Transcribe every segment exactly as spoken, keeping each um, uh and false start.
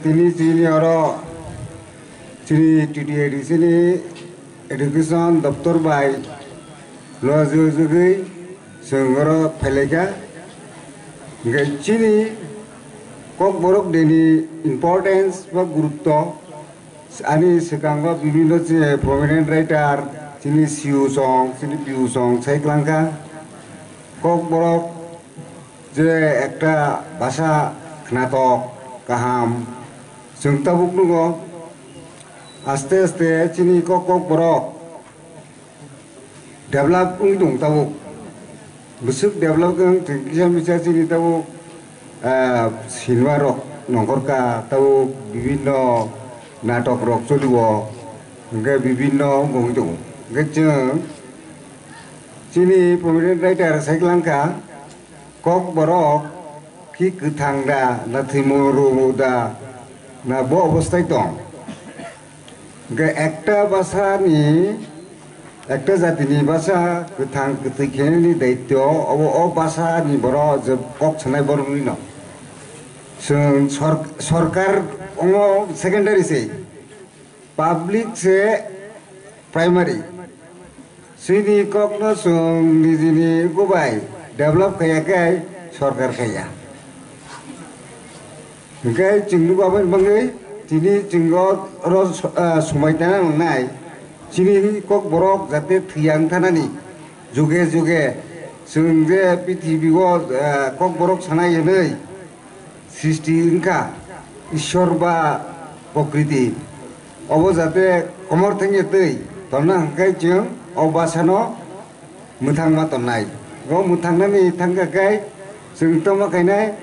Tini chini oro chini T T A D C ni education doptor bai no jujugwi chwng oro phailaikha. Hwnkhe chini Kokborok Day ni importance ba gurutto ani swkango bibinno je prominent writer, chini C U song, chini P U song sai kwlangkha. Kokborok je ekta basa khnatok kaham, chwng tabuk nugo aste aste chini kok, Kokborok develop wng tong tabuk. Bwswk develop wng tong kisa misa chini tabuk, ah, cinema rok nongkhorkha, tabuk bibinno natok rok choliwo, hwnkhe bibinno wng tongo. Hwnkhe chwng chini prominent writer sai kwlangkha, Kokborok khi kwthang da, na thwimung rwmung da, na bo obostai tong. Hwnkhe ekta bwsani, ekta jatini bwsa kwthang kwthwi khenani daityo, obo o bwsani borok je kok sanai boroknino. Chwng sor-, sorkar omo secondary se, public se primary. Chini kokno chwng nijini gubai develop khaiya khe sorkar khaiya. Hwnkhe chwng nugo aboni bagwi tini chwng o oro so-, ah, swmai tana nangnai. Chini Kokborok jate thwiya wng thanani juge juge chwng je prithibi o, ah, Kokborok sanai hwnwi srishti wngkha Ishwar ba Prokriti. Obo jate komor thangya twi tonna hwnkhe chwng o bwsano mwthangma tonnai. O mwthangnani thangkha khe chwng tongma khainai,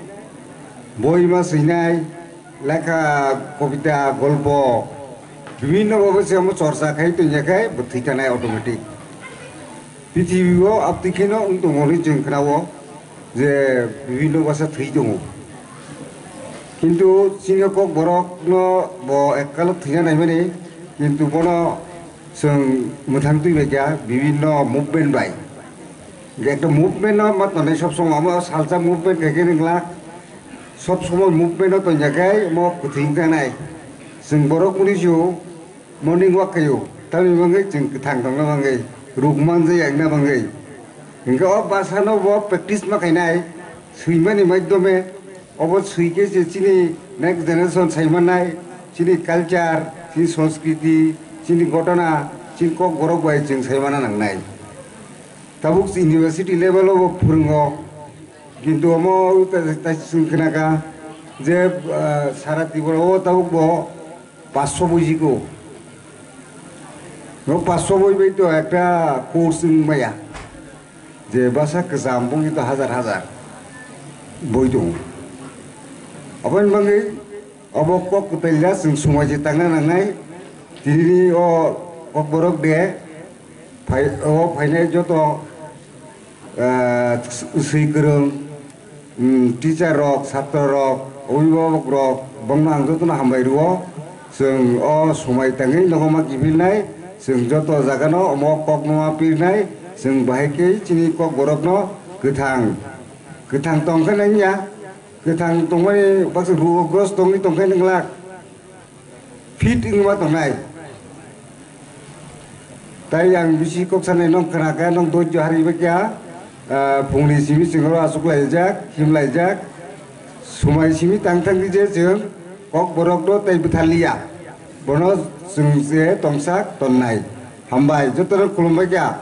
boi ma swinai, lekha, kobita, golpo, bibinno babe se omo chorcha khai tongya khe bo thwi thanai automatic. Prithibi o aptwi kheno wng tongo hinwi chwng khnao je bibinno bwsa thwi tongo. Kintu chini Kokborokno bo ekkalo thwina naimani, kintu bono chwng mwthang twi bai kha bibinno movement bai. Hwnkhe ekta movement no ma tongnai sob somoi, omo salsa movement khe khe wng glak, sob somoi movement no tongya khe omo kwthwi wng tanai. Chwng borok muni sio morning walk khaio, tamni bagwi chwng kwthang tongna bagwi, ruk manjaya wngna bagwi. Hwnkhe o bwsano bo practice ma khainai, swimani maidyome. Obo swi khe se chini next generation sai mannai, chini culture, chini sanskriti, chini gotona, chini Kokborok bai chwng sai manna nangnai. Tabuk university level o bo phwrwngo, kintu omo ta, ta chwng khnakha je, ah, sara Tripura o tabuk bo paanch sho boi jiko. No paanch sho boi bai to ekta course wng maya. Je bwsa kwcham bongni to hazar hazar boi tongo. Aboni bagwi obo kok kwtal ya chwng swmai se tangna nangnai. Tini o Kokborok de phai, o phainai joto, ah, swi kwrwng, mm, teacher rok, satro rok, obhibabok rok, bongno ang jotono hambai rwo. Chwng o swmai tangwi nogo ma kiphilnai, chwng joto jagano omo kokno ma pirnai, chwng bahai khe chini Kokborokno kwthang, kwthang tong khe nangya, kwthang tongmani baksa rugogros tongwi tong khe nwnglak. Fit wngma tongnai. Tai ang bisi kok sanai nong khna kha, nong doijo hari ba kya, ah, phungni simi chwng oro achuk laijak, him laijak. Sumai simi tang thang di je chwng Kokborok no tai bwthar liya. Bono chwng se tongsak tonnai. Hambai, jotono khulumbai kha.